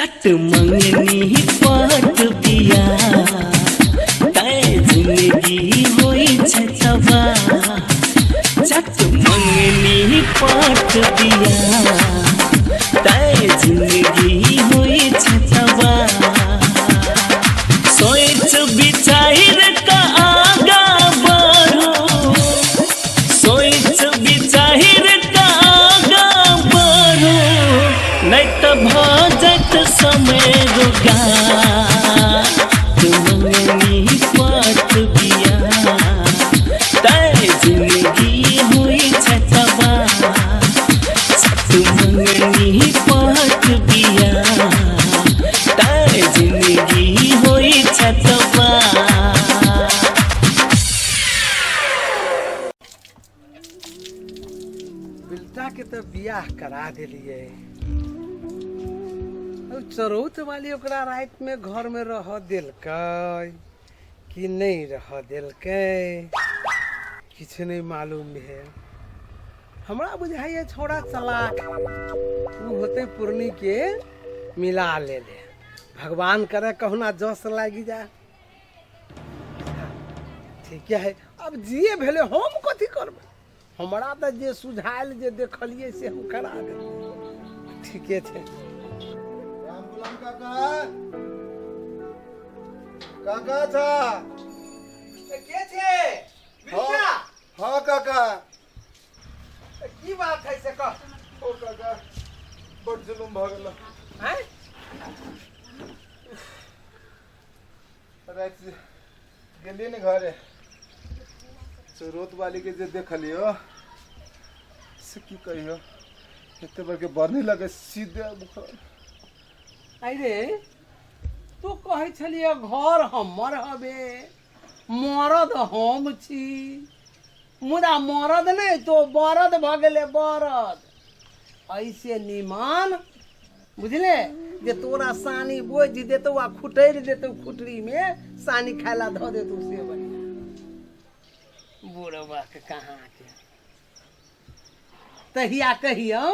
चट मंगनी पट बिया तै जिंदगी होइ छै तबाह। चट मंगनी पट बिया तै जिंदगी होइ छै तबाह। सोच विचार क आगा बढ़ो, सोच विचार क आगा बढ़ो, नहि तऽ भऽ जायत समय रोगा। मंगनी पट बिया तै जिंदगी होइ छै तबाह। मंगनी पट बिया तै जिंदगी होइ छै तबाह। बिलटा के तऽ बियाह करा देलियै। अब चरौत वाली ओकरा राति में घर में रह देलकै कि नहीं रह देलकै, किछु नहीं मालूम भेल। हमरा बुझाइए छौड़ा चलाक ओ होतै, पूर्णी के मिला लेले। भगवान करे कहुना जस लागि जाए। ठीक है, अब जिए भेलै हम कथी करबै? हमरा तऽ जे सुझायल जे देखलियै से हम करा देलियै। ठीके छै। राम गुलाम काका, काका छा। के छै? बिरसा? हाँ काका। की बात है से कह। ओ काका, बड़ जुलुम भऽ गेल। आँय? राति गेलियै ने घरे, चोरोत वाली के जे देखलियो से की कहियो, एते बड़के बरनी लगे सीधे बुखार। अरे तू कहै छलियै घर हमर हबे, मरद हम छी, मुदा मरद नहि तो बरद भऽ गेलै बरद। ऐसे निमान बुझले जे तोरा सानी बोझि देतौ आ खुटरि देतौ, खुटरीमे सानी खाय ला धऽ देतौ से बढ़िया। बुढ़बक कहाँके तहिया कहियौ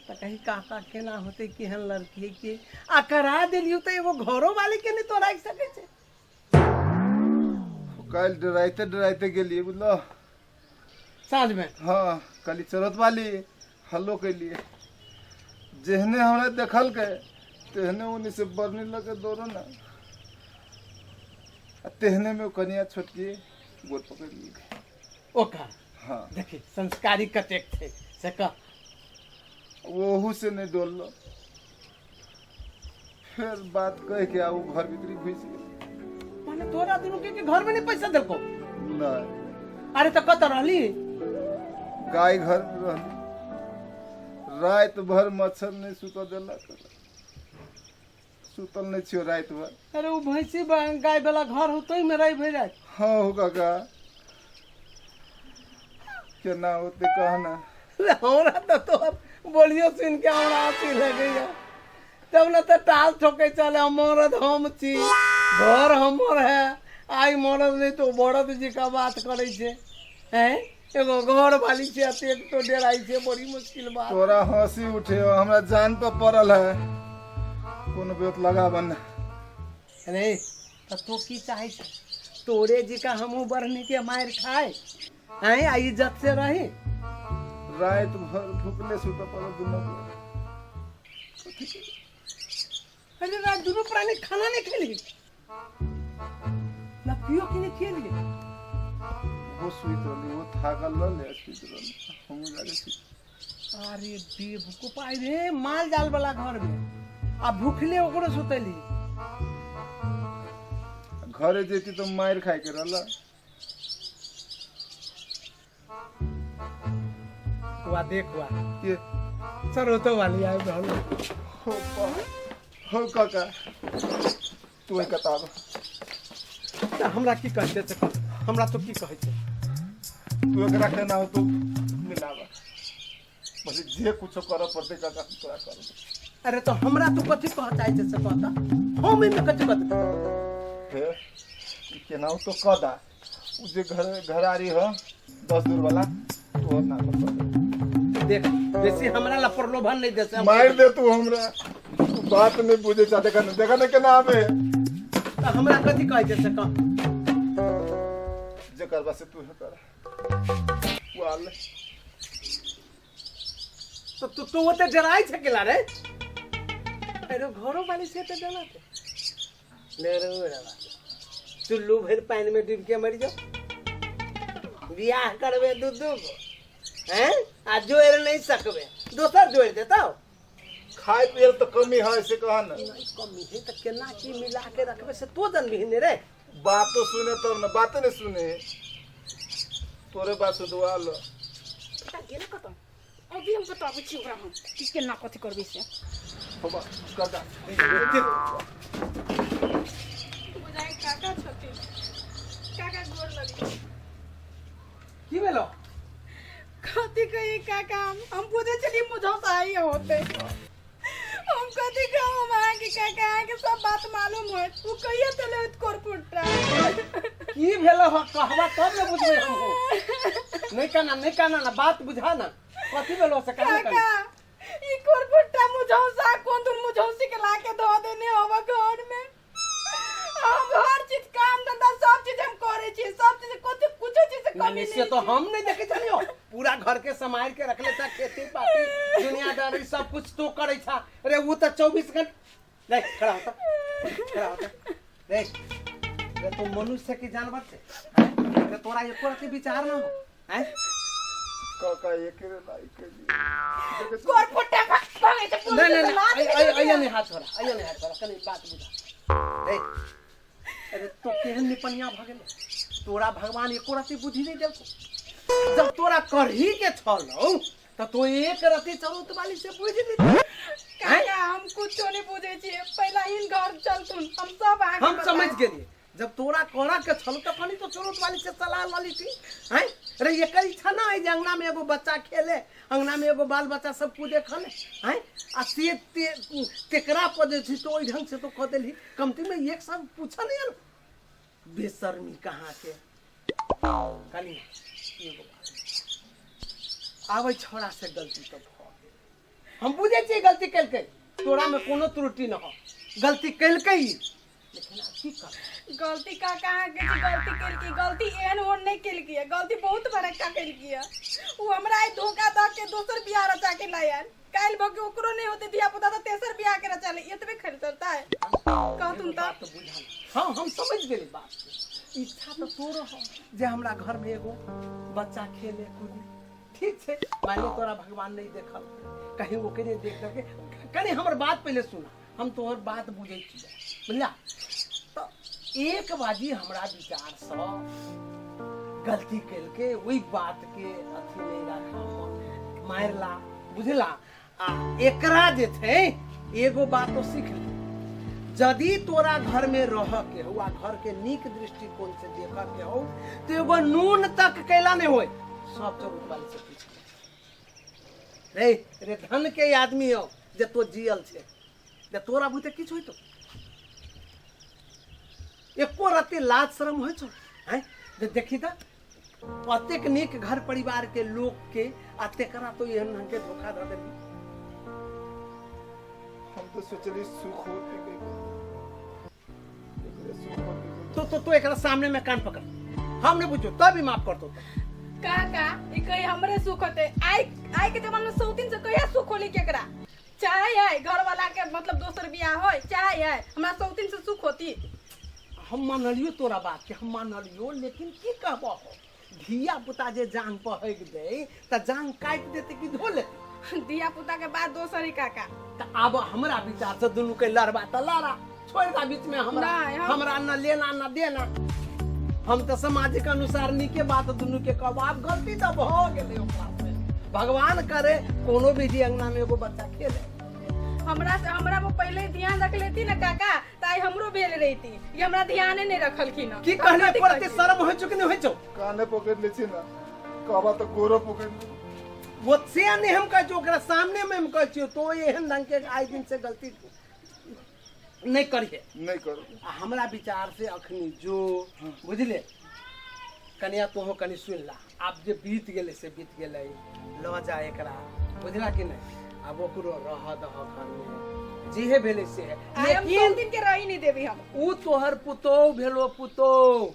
तऽ कही काका केना होतै, केहन लड़की है के आ करा देलियौ तऽ एगो घरो वाली के नहि तो राखि सकै छै। काल्हि डराइते डराइते गेलियै बुझलो। साँझमे? हाँ, कहली चरत वाली हल्लो कैलिए, जेहने हमरा देखलकै तेहने ओने से बरनी लगे दौड़ो ना, आ तेहने में कनिया छोटकी गोड़ पकड़ लेलकै। ओकर? हाँ। देखी संस्कारी कतेक छै से कह। ओहू से नहीं डोललो, फिर बात कह के आ उ घर भीतरी घुस गेल। माने तोरा दुनू के घर में नहीं पैसा देलको? नहीं। अरे तो कत रहली? गाय घर में रहली। रात भर मच्छर नहीं सुत देलक, सुतल नहीं छियो रात भर। अरे वो भैंसी गाय वाला घर हो तो में रही भर रात? हाँ हो काका, केना होते कहना। हमरा तो तोहर बोलियो सुन के हमरा हंसी लगैया। तब न तऽ टाल ठोके चले, हम मरद हम छी, घर हमर है, आइ मरद नहीं तो बरद जी का बात करै छै। हैं, एगो घर वाली छै एतेक तो डेराइ छै, बड़ी मुश्किल बात। तोरा हंसी उठे हमरा जान पर पड़ल है, कोनो बेत लगाबन। अरे तऽ तू की चाहै छै? तोरे जी का हमहूँ बढ़नी के मारि खाए हैं आ इज्जत से रही? रात भर भूखले सुत पड़ल दुनू। अरे रात दुनू प्राणी खाना नहीं खेली ना पियो की नहीं खेली? वो सुइत रहली, वो थाकल रहले सुइत रहली, हमहूँ जाके सुइत। अरे बेवकूफ, आइ रे माल जाल वाला घर में आ भूखले ओकरो सुतली? घरे जेती तो मार खाए के रहला। वा देख वा। के? चरोतो वाली आबि रहल। हो बा, हो काका, तू एक कताब। तऽ हमरा की कहै छै कह, हमरा तो की कहै छै? तू एकरा के ना हो तू मिलावा, बोले जे कुछो करऽ पड़तै काका हम तोरा करबै। अरे तो हमरा तू कथी कह चाहै छै से कह, तऽ हम एहिमे कथी कहते? हे, ई केना हो तो कह दा, उ जे घर घरारी हो 10 दूर वाला तोहर नाम पर कह दे। देख, बेसी हमरा ला प्रलोभन नहीं दे से। मार दे तू हमरा, तू बात नहीं बुझे चाहते देखा न देखा न केना आबे। तऽ हमरा कथी कहै छै से कह। जे करबा से तू कर वाल। तो तू तू ओते डराइ छै केला रे? अरे घरो वाली से तऽ डराते ले रे रे, चुल्लू भरि पानि में डूबि के मरि जाओ। बियाह करबे दू दू गो हैं आ जोड़ि नहीं सकबे, दोसर जोड़ि देतौ। खाय पिए तो कमी है से कह न। नहीं कमी है तऽ केना की मिला के रखबे से तो जनबिही ने रे। बात तो सुने तब न, बात नहीं सुने तोरे बात सुन दुआल। गेलै कतऽ? अभी हम बताबै छी ओकरा हम कि केना कथी करबै से। होबा कर दा। बुझाइ काका छथिन। काका गोर लगै। की भेलो? कथी कही काका, हम बुझै छलियै मुझौसा ही होते। हम कथी कहू हम अहाँके काका, अहाँके सब बात मालूम होत। ओ कहिया चले होत कोरपुट्टा? की भेलो ह कहबा तब ने बुझबै हम हो। नहीं कहना नहीं कहना ना, बात बुझा ना कथी भेलो से कहना। काका ई कोरपुट्टा मुझौसा कोन दूर मुझौसी के लाके धो देने होबा घर में। हम हर चीज काम धंधा सब चीज हम करे छी, सब चीज कुछ कुछ चीज से कमी नहीं। से तो हम नहीं देखे छलियो, पूरा घर के समार के रखले था, खेती पाती दुनियादारी सब कुछ तो करे था रे। वो तो 24 घंटा रे खड़ा होता खड़ा होता रे रे, तो मनुष्य की जानवर से हैं? रे तोरा एको रति विचार ना हो हैं? काका एक लाइक के लिए कोरपुट्टा भागे छै। नहीं नहीं नहीं, अइया नहीं हाथ छोड़ा, अइया नहीं हाथ छोड़ा, कनी बात बुझा रे। अरे तो केहन निपनिया भऽ गेलै, तोरा भगवान एको रति बुद्धि नहीं देलको। जब तोरा करही के छलौ तऽ तो एक रति चलौत वाली से बुझि ली। काका हम कुछो नहीं बुझै छियै, पहिला इन घर चलथुन हम सब अहाँके हम समझ गेलियै, जब तोरा करऽ के छल तऽ कनी तो चोरौत वाली से सलाह लऽ लीती हैं। रे एकर इच्छा ना है जे अंगना में एगो बच्चा खेले, अंगना में एगो बाल बच्चा सब कूदे खेले हैं, आ से ते तेकरा पर जे छै तो ओहि ढंग से तो कऽ देलही, कमती में एक सब पूछऽ नहीं आयल। बेशर्मी कहाँ के। कनी एगो बात आबै, छौड़ा से गलती तऽ भऽ गेल, हम बुझै छियै गलती केलकै, तोरा में कोनो त्रुटि न हो, गलती केलकै ई, लेकिन आब की करबै? गलती काका अहाँके जे गलती केलकी, गलती एहन ओहन नहीं केलकी है, गलती बहुत बड़का केलकी है। उ हमरा आइ धोखा दऽ के दोसर बियाह रचा के लायल, काल्हि भऽ के ओकरो नहीं होते धिया पुता तऽ तेसर बियाह के रचा ले, एतबे खरीदता है कहथुन तऽ। बात बुझल, हाँ हम समझ गेली बात के। इच्छा तऽ तोरो हो जे हमरा घर में एगो बच्चा खेले कूदे, ठीक छै, मान लो तोरा भगवान नहीं देखल, कहीं ओकरे देख के कनी हमर बात पहले सुना, हम तोहर बात बुझै छियै बुझला। तऽ एक बाजी हमरा विचार सँ गलती केलकै, ओहि बात के अथी नहीं राखा, मन मारिला बुझला। आ एकरा जे छै एगो बात तो सीख ले, यदि तोरा घर में रह के हो आ घर के नीक दृष्टिकोण से देख के हो तो एगो नून तक कैला नहीं होए, सब चौक वाले से पूछ ले। रे रे धन के आदमी हो जे तो जियल छे, जे तोरा बुते किछु होइतो एको रत्ती लाज शरम होइ छौ हैं? जे देखी तऽ कतेक नीक घर परिवार के लोक के आ तेकरा तो एहन ढंग के धोखा दऽ देली। हम तो सोचली सुख होते गई, एकरे सुख होते गई। तो तो तो एकरा सामने में कान पकड़, हम नहीं बुझो तब भी माफ कर दो। काका ई कही हमरे सुख होते, आइ आइ के जमाना में सौतीन से कहिया सुख होली केकरा? चाहे है घर वाला के मतलब दोसर बियाह होय, चाहे है हमरा सौतीन से सुख होती। हम मानलियो तोरा बात के, हम मानलियो, लेकिन की कहबो, धिया पुता जे जांग पर हगि दे त जांग काटि देते कि धो लेते? धिया पुता के बात दोसर ही काका। त आब हमरा विचार से दुनू के लड़बा त लड़ा, छोड़ दा बीच में हमरा। नहीं, हमरा न लेना न देना, हम त सामाजिक अनुसार नीके बात दुनू के कहब। आब गलती त भ गेलै ओकरा से, भगवान करे कोनो भी जी अंगना में एगो बच्चा खेले। हमरा से हमरा पर पहले ध्यान रख लेती ना काका त आइ हमरो भेल रहती, ये हमरा ध्याने नहीं रखलखिन। की कहले पड़ते शर्म होइ छौ कि नहीं होइ छौ? काने पकड़ ले छी ना कहबा तो गोरो पकड़ ले। वो से नहीं हम कहै छियौ, ओकरा सामने में हम कहै छियौ तो एहन ढंग के आइ दिन से गलती नहीं करिहे। नहीं करो। आ हमरा विचार से अखनी जो बुझले कनिया तोहो कनी सुन ला, आब जे बीत गेलै से बीत गेलै, लऽ जा एकरा बुझला कि नहीं, आब ओकरो रह दह घर में, जेहे भेलै से है आइ हम लेकिन सब दिन के रही नहीं देबी हम। उ तोहर पुतोह भेलो पुतोह,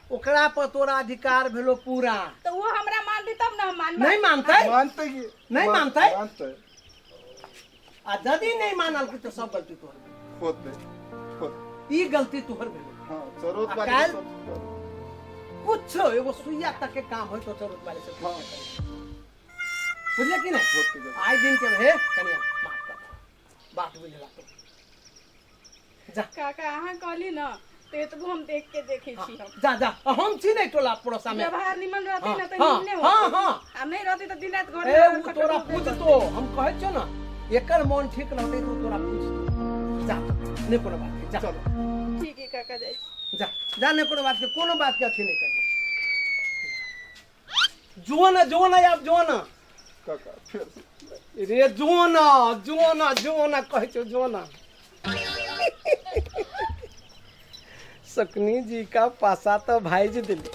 ओकरा पर तोरा अधिकार भेलो पूरा। तो वो हमरा मानते तब ना हम मानबै। नहीं मानतै? मानतै की? नहीं मानतै? मानतै। आ यदि नहीं मानल तो सब गलती तोहर होतै होतै। ई गलती तोहर भेलो। हाँ, चरोत आ वाली काल्हि- सब कुछ एगो सुइया तक के काम होय तो चरोत वाले से हाँ। बुझले कि नहीं? होतै गलती। आइ दिन के हे कनिया माफ कर, बात बुझला तो जा। काका अहाँ कहली ना तो एतबो हम देख के देखे छी हम। जा जा, हम छी नहीं टोला पड़ोसा में। व्यवहार निमन रहते ना तो हाँ, निमने हाँ, होते। हाँ। आ नहीं रहते तो दिन रात घर ए में उ तोरा पूछतो, हम कहै छियो ना एकर मन ठीक रहतै तो तोरा पूछतो। जा नहीं कोनो बात के, जा। चलो। ठीक है काका, जाइ छी। जा जा, नहीं कोनो बात के, कोनो बात के अथी नहीं करबी। जो ना, जो ना, आब जो ना। काका फेर से। रे जो ना, जो ना, जो ना कहै छियो, जो ना। सकनी जी का पासा तो भाइज दिली,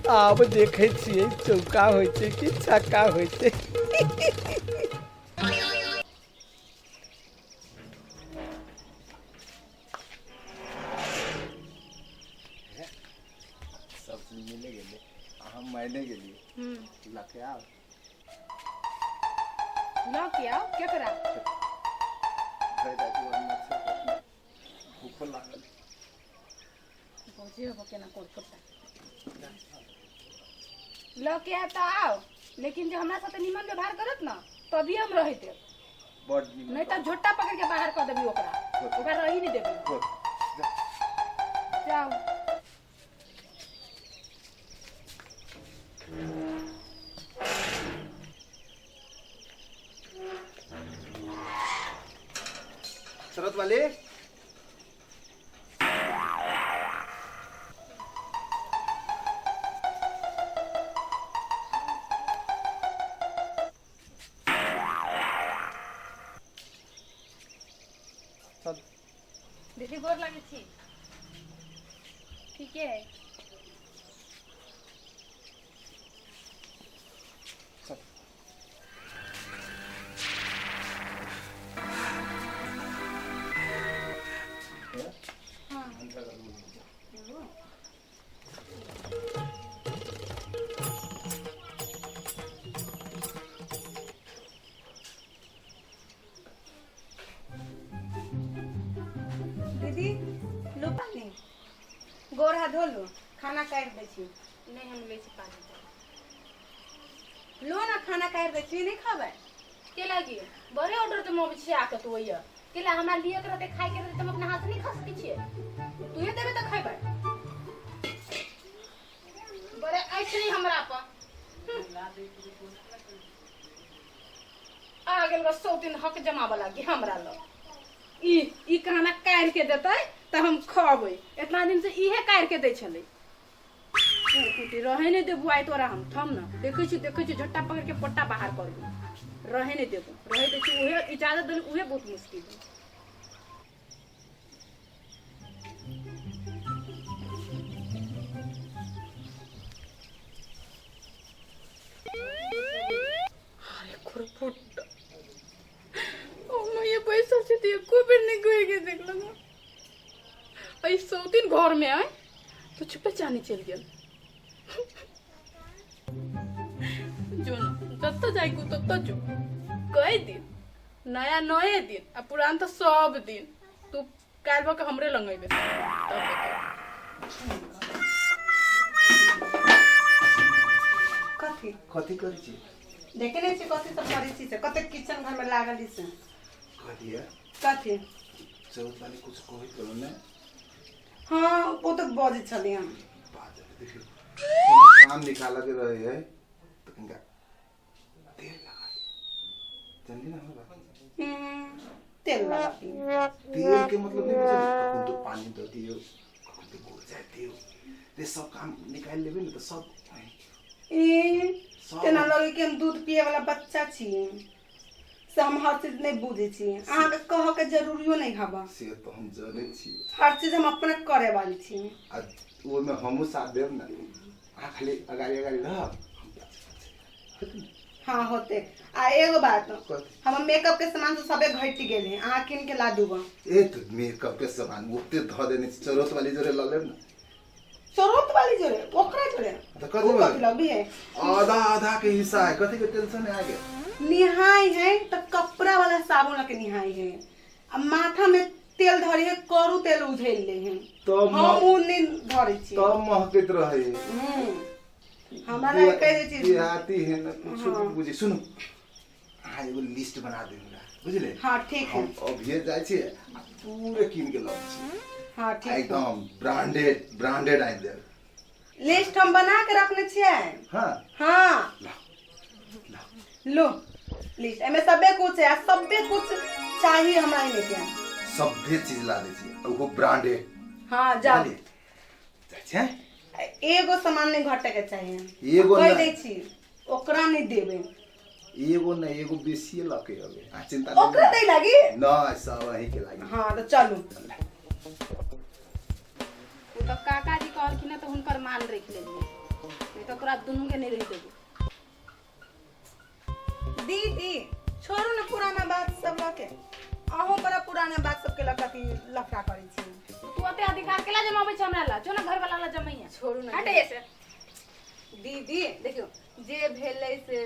आब देखे छियै चौका होइ छै कि छक्का होइ छै। सब चीज मिले गेलै आ हम मायने गेलियै लके आब। लऽ के आउ केकरा? भरि राति ओ मच्छर कटने, भूखो लागल। बजे होबो केना कोर फुट्टा। लऽ के आयब तऽ आउ, लेकिन जे हमरा साथे निमन व्यवहार करत ना तभी हम रहि देब, बड निमन। नहीं तऽ झोटा पकड़ के बाहर कऽ देबी ओकरा, ओकरा रही नहीं देबी। होत। जा। जाउ। शरद वाले चल। दीदी गोर लागै छी। ठीके है। चल। दीदी लो पानी, गोर हाथ धो लो, खाना काटि दै छी। नहीं हम लै छी पानी। लो ना खाना काटि दै छी, नहीं खाबै? के लागी बड़े ऑर्डर तो मोब छियै आके तू ओइया केला हमरा लिए के रहते खाय के रहते त हम अपना हाथ से नहीं खा सकै छियै, तूहे देबे तऽ खैबै। बड़े ऐसे ही हमरा पर आ गेल बस 100 दिन हक जमाबऽ लागी हमरा लग। ई ई खाना काटि के देतै तऽ हम खबै, इतना दिन से इहे काटि के दै छलै। कुटी रहे नहीं देबू आइ तोरा हम, थम ना देखै छी, देखै छी झट्टा पकड़ के पट्टा बाहर करबू, रहे नहीं देबू, रहे दै छी उहे इजाजत देलू उहे बहुत मुश्किल है। अरे खुरफुट ये पैसा से तो एको बेर नहीं घुर के देखलक। एहि सौतीन घर में आय तो चुपे चानी चलि गेल। जो न जतऽ जाइके ततऽ जो, कई दिन नया नए दिन आ पुरान तऽ सब दिन तू काल्हि भऽ के हमरे लग अयबे तब बताउ। कथी कथी करै छी? देखे नहीं छी कथी सब करै छी से, कते किचन घर में लागल छी से। कहलियै कथी? चौथ वाली कुछ कहैत रहौ ने? हाँ ओ तऽ बजै छलै हम। बाजल देखियौ कोनो काम निकालऽ के रहै है तऽ कनिका तेल लगा दे, जानली ना हमरा बात? तेल लगा दियौ। तेल के मतलब नहीं बुझलियै, कखन तो पानी दऽ दियौ, कखन तो गुड़ जाय दियौ, रे सब काम निकालि लेबै ने तऽ सब ई सब तेना लगे कि हम दूध पिए वाला बच्चा छी से हम हर चीज नहीं बुझै छी, अहाँके कहऽ के जरूरियो नहीं हबा। से तऽ हम जनै छी, हर चीज हम अपने करे वाली छी। आ ओहिमे हमहूँ साथ देब ने, अहाँ खाली अगाड़ी अगाड़ी रहब, हम पाछे पाछे। हाँ होते। आ एगो बात, कथी? हमर मेकअप के सामान तो सबे घट गेल है, अहाँ किन के ला दूगो। ए तो मेकअप के सामान ओते धऽ देने छी, चरोत वाली जोरे लऽ लेब ने। चरोत वाली जोरे? ओकरा जोरे? तऽ कथी उ बोले? कथी लगबी है? आधा आधा के हिस्सा है, कथी के टेंशन है आगे? निहाई है तो कपड़ा वाला साबुन लके निहाई है, आ माथा में तेल धरी है, करू तेल उझेल ले है। तब हम उ नहीं धरै छी। तब महकैत रहे। हमरा लगे कहि दै छी। देहाती है ना, कुछ नहीं बुझे। सुनू, अहाँ एगो लिस्ट बना दे हमरा, बुझले? हाँ ठीक है। हम अभिये जाइ छी आ पूरे कीन के लबै छी। हाँ ठीक है। एकदम ब्रांडेड ब्रांडेड आनि देब। लिस्ट हम बना के रखने छियै। हाँ। हाँ। ला ला। लो लिस्ट, एमे सबे कुछ है, आ सबे कुछ चाहिए हमरा एमे के। सभे चीज ला दै छी, ओहो ब्रांडेड। हाँ जाओ। बुझलियै? जाइ छियै? एगो सामान नहीं घटे के चाहिए। एगो कहि नहि। दै छी, ओकरा नहीं देबै। एगो नहि, एगो बेसिए लऽ के अबै, अहाँ चिंता नहि ओकरा करू। दै लागी? नहि, सब अहीं के लागी। हाँ तो चलू। ओ तऽ काकाजी कहलखिन हँ तऽ हुनकर मान राखि लेलियै, नहीं तऽ तोरा दुनू के नहीं रहि देबो। दीदी छोड़ू ने पुराना बात सब लऽ के, अहूँ बड़ा पुराना बात सबके लऽ के अथी लफड़ा करै छी। तू ओते अधिकार केला जमाबै छै हमरा ला? जो ना घर वाला ला जमैया। छोड़ू ना। हटे से। दीदी देखियौ, जे भेलै से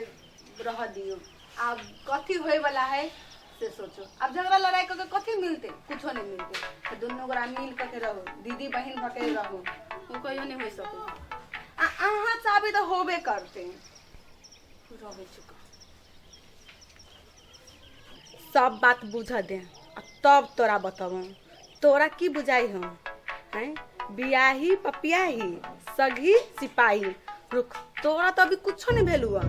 रह दियौ, आब कथी होय वाला है से सोचो। आब झगड़ा लड़ाई कऽ के कथी मिलतै? कुछो नहीं मिलतै। तऽ दुनू गोरा मिल कऽ के रहू, दीदी बहिन भऽ के रहू। ओ कहियो नहीं होइ सकै। आ अहाँ चाहबै तऽ होबे करतै। रहै चुका। सब बात बुझ दे आ तब तोरा बतबो। तोरा की बुझाई हम हैं? बियाही पपियाही सगी सिपाही। रुक, तोरा तो अभी कुछो नहीं भेल हुआ,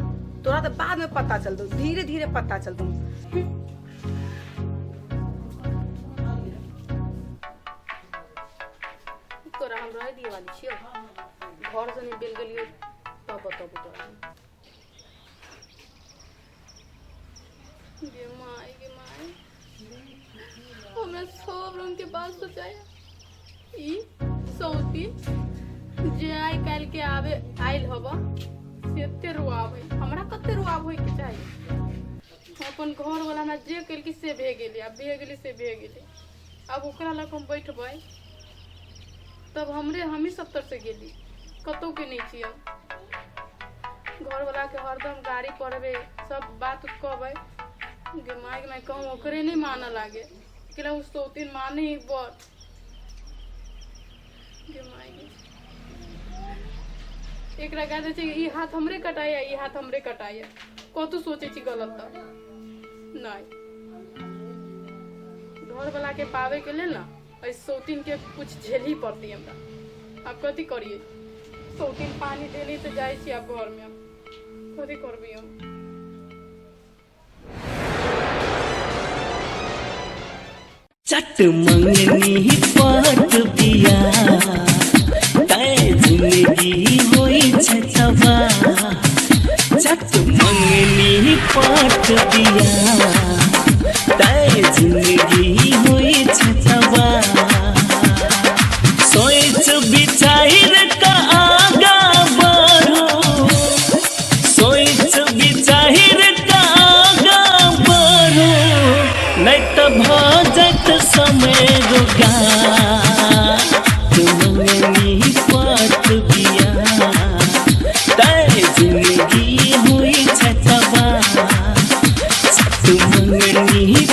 तोरा तो बाद में पता चलतो, धीरे धीरे पता चलतो। तोरा हम रह दिए वाली छियो? घर से नहीं बेल गेलियो तब बतबो तोरा। गे माय गे माय, हमरा सब रंग के बात सोचाय। ई सौती जे आइ काल्हि के आबे आयल हब से एते रुआब है, हमरा कते रुआब होय के चाही? हम अपन घर वाला हमरा जे केलकी से भे गेली, आब भे गेली से भे गेली। आब ओकरा लग हम बैठबै तब हमरे हमही सब तर से गेली, कतौ के नहीं छियै। घर वाला के हरदम गाड़ी पढ़बे, सब बात कहबै। गे माय गे माय, कहूँ ओकरे नहीं मानऽ लागे, केला उ सौतीन माने ही बड़। गे माय गे, एकरा कह दै छै ई हाथ हमरे कटाइया, ई हाथ हमरे कटाइया। कतौ सोचै छी गलत तऽ नहीं। घर वाला के पावे के लेल ना एहि सौतीन के कुछ झेलही पड़ती हमरा। आब कथी करिए? सौतीन पानी देली तऽ जाइ छी आब घर में, कथी करबी हम? चट मंगनी पट बिया तै जिंदगी होई छै तबाह। चट मंगनी पट बिया तै जिंदगी होई छै तबाह। सोच विचार का आगा बढ़ो, सोच विचार का आगा बढ़ो, नहीं तो भऽ जायत समय रोगा। मंगनी पट बिया तै जिंदगी होई छै तबाह। मंगनी